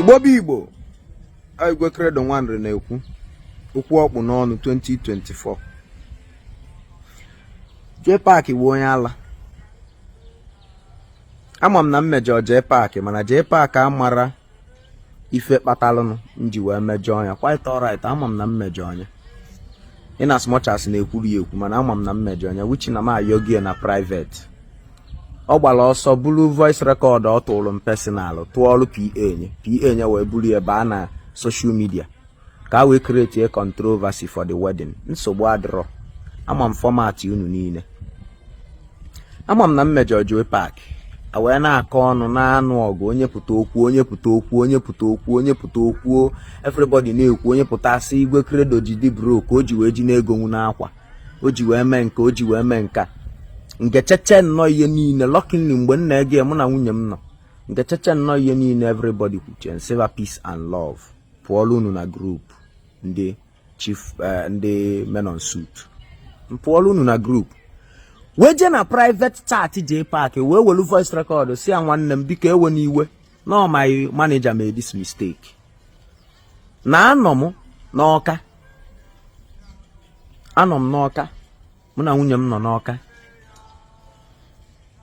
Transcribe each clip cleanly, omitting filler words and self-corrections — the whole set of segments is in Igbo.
Igbo bụ Igbo, Igwe Credo Nwanri na-ekwu okwu ọkpụ n'ọnụ 2024. Jpac bụ onye ala. Ama m na m mejọ Jpac, mana Jpac amara ife kpatalụnụ m ji wee mejọọ ya. Quite alright, ama m na m mejọ ya, in as much as na-ekwuru ya ekwu, mana ama m na m mejọ ya, which na m ayọgo ya na private. Ọ gbara ọsọ buru voice record ọ tụrụ m personal, tụọrụ PA nye PA nye, wee buru ya baa na social media ka a wee create a controversy for the wedding. Nsogbu adịrọ, ama m format unu niile. Ama m na m mejọ Jpac, a wee na-akọ ọnụ, na-anụ ọgụ, onye pụta okwu, onye pụta okwu, onye pụta okwu, onye pụta okwu, everybody na-ekwu. Onye pụta asị Igwe Credo ji dị broke, o ji wee ji n'ego nwu n'akwa, o ji wee mee nke o ji wee mee nka. Ngecheche nnọọ ihe niile. Luckily, mgbe m na-ege, mụ na nwunye m nọ, ngecheche nnọọ ihe niile everybody kwuche, nsịba peace and love pụọla unu na group ndị chief, ndị men on suit. M pụọla unu na group, wee jee na private chat Jpac, wee welu voice record si ya, "Nwanne m, biko ewe n'iwe, no, my manager made this mistake na anọ m n'Ọka, anọ m n'Ọka, mụ na nwunye m nọ n'Ọka.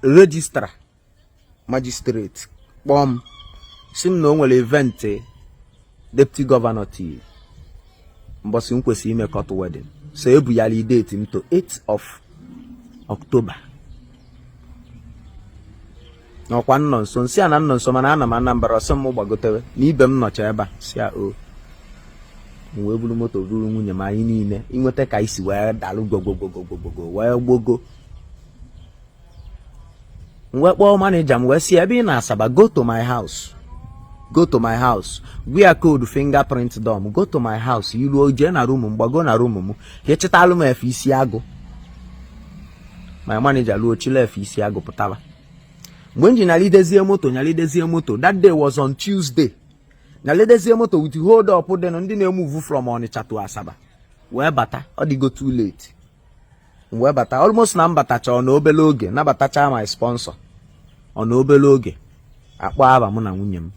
Registrar magistrate kpọọ m, si m na o nwere event deputy governor tiri mbọsị m kwesịrị ime court wedding, so ebugharị date m to 8th of October n'ọkwa nnọ nso." Nsị a na nnọ nso, mana ana m Anambra. Ọsọ m gbagotewe na ibe m nọcha ebe a, si a o m wee buru moto, buru nwunye m, anyị niile inweta ka isi wee dalụ gbogogogogogogo wee gbogo. M wee kpọọ manager m, wee sị, "Ebe ị na Asaba, go to my house, go to my house." Gwa ya code fingerprint dom, "Go to my house." Iruo, jee na room m, gbago na room m ka echetalụ m efe isi agụ. My manager ruo, chile efe isi agụ pụtaba. Mgbe m ji nyalidezie moto, nyalidezie moto, that day was on Tuesday, nyalidezie moto with hold up dị ndị na-emove from Onitsha to Asaba, wee bata, ọ dịgo too late. M wee bata almost na m batacha ọ na obele oge, nabatacha my sponsor ọ na obele oge, akpọ aba mụ na nwunye m.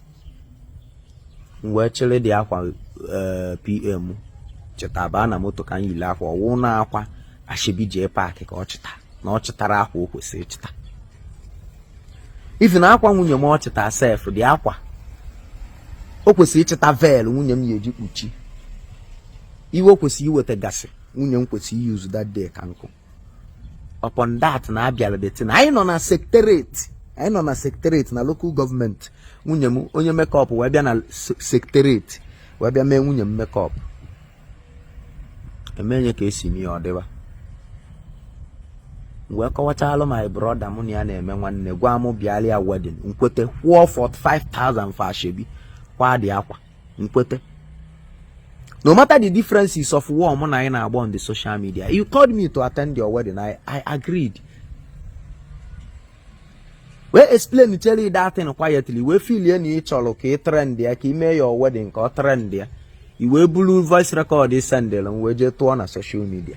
M wee chịrị dị akwa pm cheta baa na moto ka m yiri akwa ọwụ na akwa asoebi Jpac, ka ọ chịta na ọ chịtara akwa o kwesịrị ịchịta. Even akwa nwunye m ọ chịta sef dị akwa o kwesịrị ịchịta, veil nwunye m ya eji kpuchi iwe o kwesịrị iweta gasị nwunye m kwesịrị use that day ka nkụ. Upon that na abịara the thing, anyị nọ na secretariat, anyị nọ na secretariat na local government. Nwunye m, onye makeup wee bịa na secretariat, wee bịa mee nwunye m makeup, emenye ka esi mee ya ọ dịba. M wee kọwachalụ my brother, mụ na ya na-eme nwanne, gwa m bịara ya wedding, nkwete, kwụọ 45,000 for asoebi, kwa dị akwa, nkwete. No matter the differences of war mụ na anyị na-agba on the social media, you called me to attend your wedding, I agreed, wee explain chere you that thing quietly, wee feel na ị chọrọ ka ị trend ya, ka ị mee your wedding ka ọ trend ya. I wee buru voice record ị sendịrị m, wee jee tụọ na social media,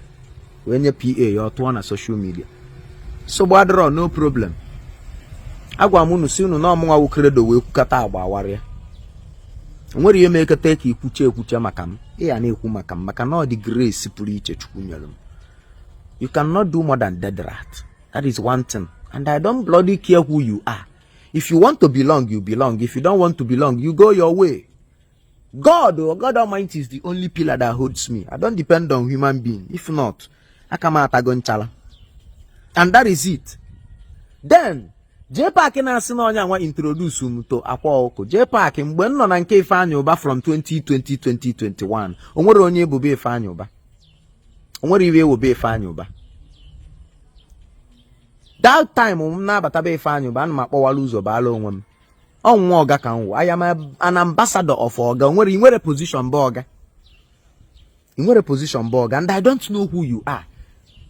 wee nye PA ya, ọ tụọ na social media. So gbadoro, no problem. Agwa m unu si unu na ọmụnwa wụ Credo wee kwukata agba awarịa. O nwere ihe ma eketa ka ikwuche ekwuche maka m, ị ya na-ekwu maka m, maka na ọ dị grace pụrụ iche Chukwu nyere m. You cannot do more than dead rat. That is one thing, and I don't bloody care who you are. If you want to belong, you belong. If you don't want to belong, you go your way. God, oh, God Almighty is the only pillar that holds me. I don't depend on human being. If not, aka m atago nchala, and that is it. Then Jpac na-asị na onye anwa introduce m to Akwa Ọkụ. Jpac, mgbe m nọ na nke Ifeanyị Ụba from 2020 2021, o nwere onye ebubo Ifeanyị Ụba, o nwere iwe ewube Ifeanyị Ụba. That time m na-abataba Ifeanyị Ụba, ana m akpọwala ụzọ baala onwe m ọnwụnwa ọga ka m wụ. I am an ambassador of ọga. O nwere, ị nwere position bụ ọga, ị nwere position bụ ọga, and I don't know who you are.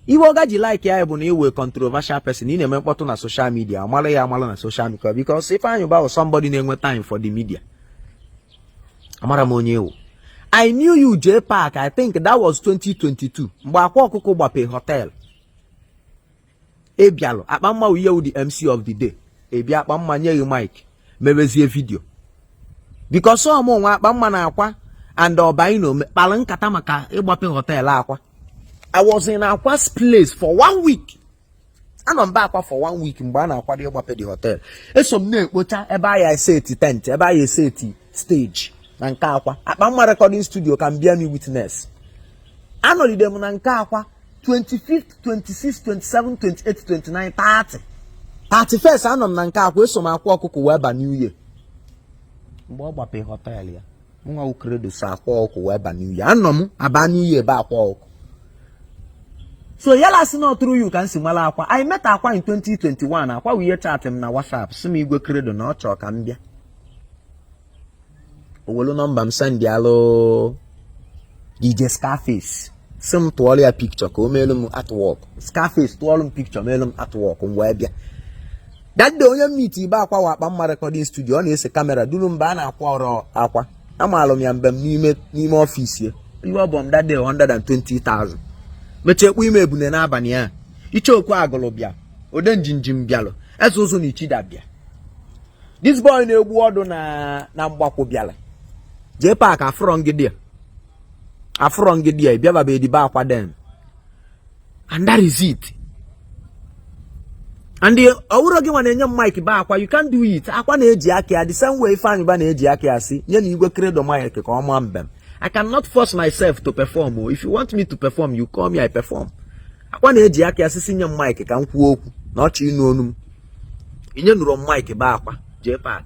Iwe ọga ji like ya bụ na iwe controversial person, ị na-eme mkpọtụ na social media, amala ya amala na social media, because Ifeanyị Ụba bụ somebody na-enwe time for the media. Amara m onye ewu. I knew you, Jpac, I think that was 2022, mgbe Akwa Ọkụkọ gbape hotel ebialụ akpa mma ihe wụ the MC of the day. Ebia akpa mma nye gị mic, mebezie video. Because ọ mụ nwa, Akpa Mma na Akwa and Ọbaino kpara nkata maka ịgbape hotel Akwa. I was in Akwa's place for one week. Anọ m be Akwa for one week mgbe a na-akwado ịgbape the hotel. Eso m na-ekpocha ebe a ya eseti tent, ebe a ya eseti stage na nke Akwa. Akpa Mma Recording Studio can bear me witness. Anọlide m na nke Akwa 25th, 26, 27, 28, 29, 30, 31st. Anọ m na nke Akwa. Eso m Akwa Ọkụkọ wee ba New Year. Mgbe ọ gbape hotel ya, nwa Credo so Akwa Ọkụ wee ba New Year. Anọ m aba New Year ebe Akwa Ọkụ. So yala sị na through you ka m si mara Akwa. I met Akwa in 2021. Akwa wụ ihe chat m na WhatsApp, sị m, "Igwe Credo," na ọ chọọ ka m bịa. O welu nọmba m send alụ DJ Scarface, sị m tụọrọ ya picture ka o meelu m artwork. Scarface tụọrọ m picture, meelu m artwork, m wee bịa. That day, onye meet ibe Akwa wa Akpa Mma Recording Studio. Ọ na-ese camera duru mba a na-akwa ọrụ Akwa. Amaalụ m ya mgbe m n'ime office ya. Ihe ọ bụ m that day, 120,000. Mechie ekpu ime ebune n'abalị a. Icheokwu Agụlụ bịa, Ode Njinjim bịalụ, Eze Ụzụ na Ichida bịa, this boy na-egbu ọdụ na Mgbakwụ bịala. Jee park afụrọ ngidi a, afụrọ ngidi a bịaba edibe Akwa then, and that is it. And ọwụrọ gị nwa na-enye m mic ba Akwa. You can't do it. Akwa na-eji aka ya, the same way Ifeanyị Ụba na-eji aka ya si nye na Igwe Credo mic ka ọ maa mbem. I cannot force myself to perform o. If you want me to perform, you call me, I perform. Akwa na-eji aka ya sisi nye m mic ka m kwuo okwu na ọchị ịnụ onu m. Inye nụrụ m mic ba Akwa. Jee park,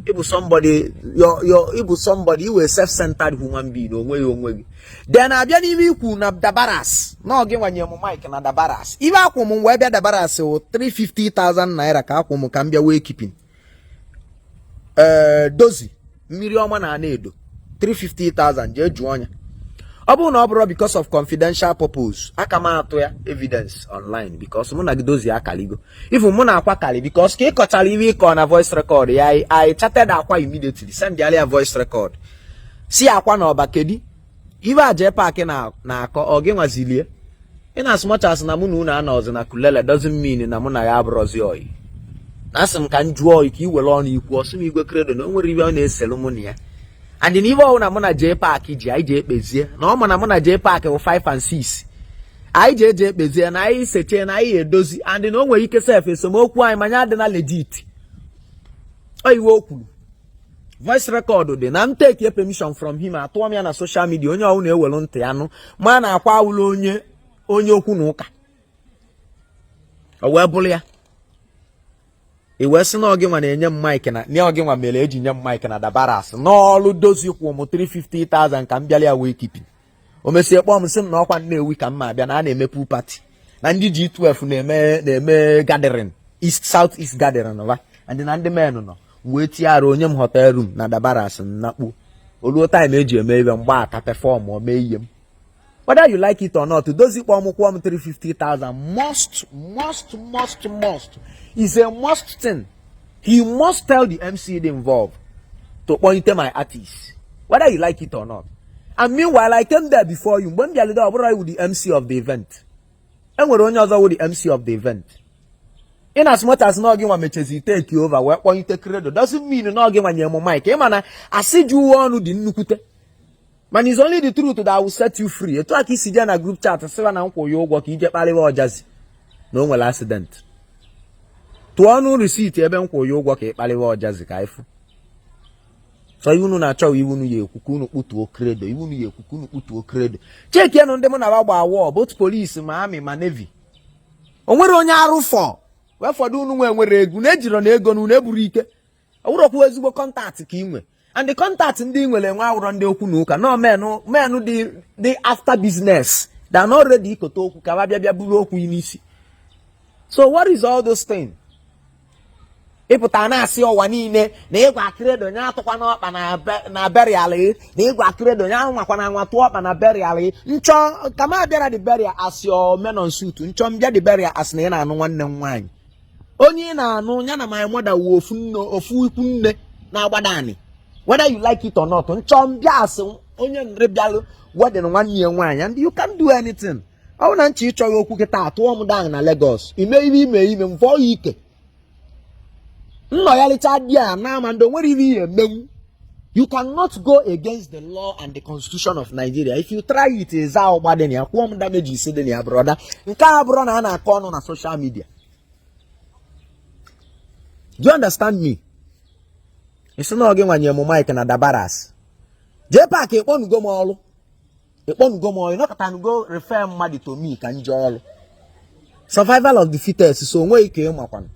ịbụ somebody your ịbụ somebody iwe self-centered human being, onwe ya onwe gị. Then abịa n'ime ikwu na Dabaras na ọ gị nwanye m mic na Dabaras. Ibe akwụ m wee bịa Dabaras wụ 350,000 naira ka akwụ m ka m bịa wee keeping ee dozi mmiri ọma na ana edo 350,000. Jee jụọ ọnya. Ọ bụrụ na ọ bụrụ because of confidential purpose, aka m atụ ya evidence online, because mụ na gị dozie akaligo. Even mụ na Akwa kali, because ka ị kọchara iwe ịkọ na voice record ya, I chatted Akwa immediately, send ya voice record, si Akwa na Ọba, kedi ibe a Jee Park na-akọ ọ gị nwazilie. In as much as na mụ na unu anọzi na kulele doesn't mean na mụ na ya abụrọzi oyi. Na asị m ka m jụọ oyi ka i were ọnụ ikwu. Ọsị m, "Igwe Credo," na o nwere ibe ọ na-eselu mụ na ya. And na ibe ọwụ na mụ na Jee Park ji anyị ji ekpezie, na ọ ma na mụ na Jee Park bụ 5 and 6, anyị ji eji ekpezie, na anyị sechie, na anyị edozi, and na o nwere ike sef esemokwu anyị ma nya adịna legit. Ọ iwe o kwuru, voice record dị na m take permission from him, atụọ m ya na social media. Onye ọwụ na-ewelu ntị anụ ma na Akwa awụla onye okwu na ụka. O wee bụrụ ya, i wee sị na ọ gị nwa na-enye m mic, na ọ gị nwa mere eji nye m mic na Dabaras n'ọlụ dozi kwụ m 350,000 ka m bịara ya wee keeping. O mesie kpọọ m, sị m na ọkwa Nnewi ka m ma abịa, na a na-eme pool party na ndị G12 na-eme gathering, East South East gathering va, and na ndị men nọ. Wee tie arụ onye m hotel room na Dabaras nnakpu oluo time eji eme ibe mgba aka perform o mee ihe m. Whether you like it or not, dozi kpọọ m, kwụọ m 350,000, must, must, must, must is a must thing. He must tell the MC involved to kpọnite my artist, whether you like it or not. And meanwhile, I came there before you. Mgbe m bịalide, ọ bụrụ iwu the MC of the event, e nwere onye ọzọ wụ the MC of the event. In as much as na ọ gị nwa mechezi take over wee kpọnite Credo doesn't mean na ọ gị nwa nye m mic. Ịma na asị ji uwe ọnụ dị nnukwute, mana is only the truth that will set you free. Etu a ka isi jee na group chat sịwa na nkwụ ya ụgwọ ka ije kparịwa Ọjazi na o nwere accident. Tụọ ọnụ receipt ebe nkwụ ya ụgwọ ka ị kparịwa Ọjazi ka ịfụ. So iwu unu na-achọ, iwu unu ya ekwu ka unu kputuo Credo, iwu unu ya ekwu ka unu kputuo Credo. Chekienụ ndị mụ na gba war, both police ma army ma navy, o nwere onye arụ fọ wee fọdụ. Unu nwe nwere ego na ejiro na ego na unu eburu ike. Ọ wụrọkwa ezigbo contact ka ị nwe, and the contact ndị ị nwere enwe awụrọ ndị okwu na ụka no men dị after business. They are not ready ikote okwu ka ha bịa buru okwu n'isi. So what is all those things? Ịpụta na-asị ọwa niile na ịgwa Credo nye atụkwa n'ọkpa na burial gị, na ịgwa Credo nye anwakwa na anwa tụọ ọkpa na burial gị. Nchọ ka m abịara the burial as your men on suit, nchọ m bịa the burial as na ị na-anụ nwanne m nwaanyị, onye ị na-anụ ya na my mother wu ofu nne, ofu ikwu nne na-agbada anị, whether you like it or not. Nchọ m bịa asị onye nri bịalụ wedding nwanne ya nwaanyị, and you can't do anything. Ọ bụ na nchọ ịchọghị okwu kịta, atụọ m down na Lagos, ime ime ime ime m fọọ ya ike nnọgharịcha di a na ama ndị o nwere ihe ihe emenwu. You cannot go against the law and the constitution of Nigeria. If you try it, ịza ụgba dị na ya, kwụọ m damages dị na ya, brother. Nke a bụrụ na a na-akọ ọnụ na social media. Do you understand me? Isi na ọ gị nwanye m mic na dabaras. JPAC, ịkpọnugo m ọlụ, ịkpọnugo m ọlụ, ịnọkọtanugo refer mmadụ to me ka nje ọlụ. Survival of the fittest, so onweghị ka ịmakwanụ.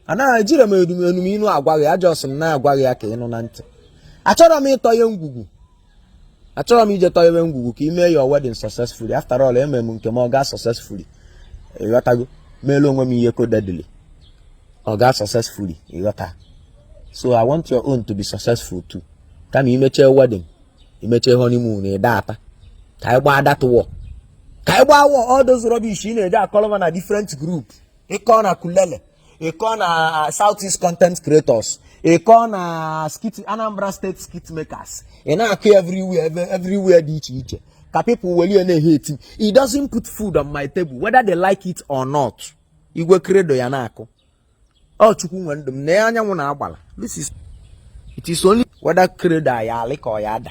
Anaghị ejire m enum inu agwa gị ajọ sị m na-agwa gị ya ka ịnụ na ntị. Achọrọ m ịtọ ihe ngwugwu, achọrọ m ije tọ ihe ngwugwu ka ime your wedding successfully. After all, emere m nke m, ọ gaa successfully, ịghọtago? Meelu onwe m ihe codedly, ọ gaa successfully, ịghọta? So I want your own to be successful too. Kama imechie wedding, imechie honeymoon, ịda ata ka anyị gbaa that war, ka anyị gbaa war. All those rubbish ị na-eje akọlọma na different group, ịkọ na kulele, ịkọ na South East content creators, ịkọ na skit, Anambra State skit makers, ị na-akụ everywhere, everywhere dị iche iche ka people welie na-ehate. It doesn't put food on my table, whether they like it or not. Igwe Credo ya na-akụ ọ Chukwu nwe ndụ m na anyanwụ na-agbala. This is it is only whether Credo ya alị ka ọ ya ada.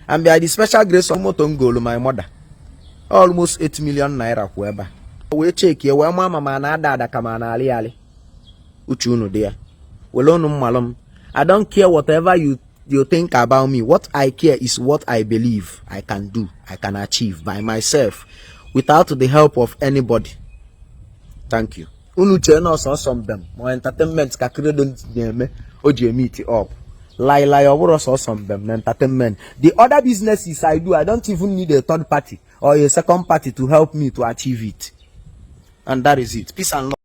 And by the special grace of moto ngolu my mother, almost 8 million naira kwụ ebe a, wee chekie wee maa ma na-ada ada ka ma na-alị alị. Uche unu dị ya, were unu mmalụ m. I don't care whatever you think about me. What I care is what I believe I can do, I can achieve by myself without the help of anybody. Thank you. Unu chee na ọsọsọ mbem ma entertainment ka Credo na-eme o ji eme it up. Lai lai, ọ bụrụ sọsọ mbem na entertainment. The other businesses I do, I don't even need a third party or a second party to help me to achieve it. And that is it. Peace and love.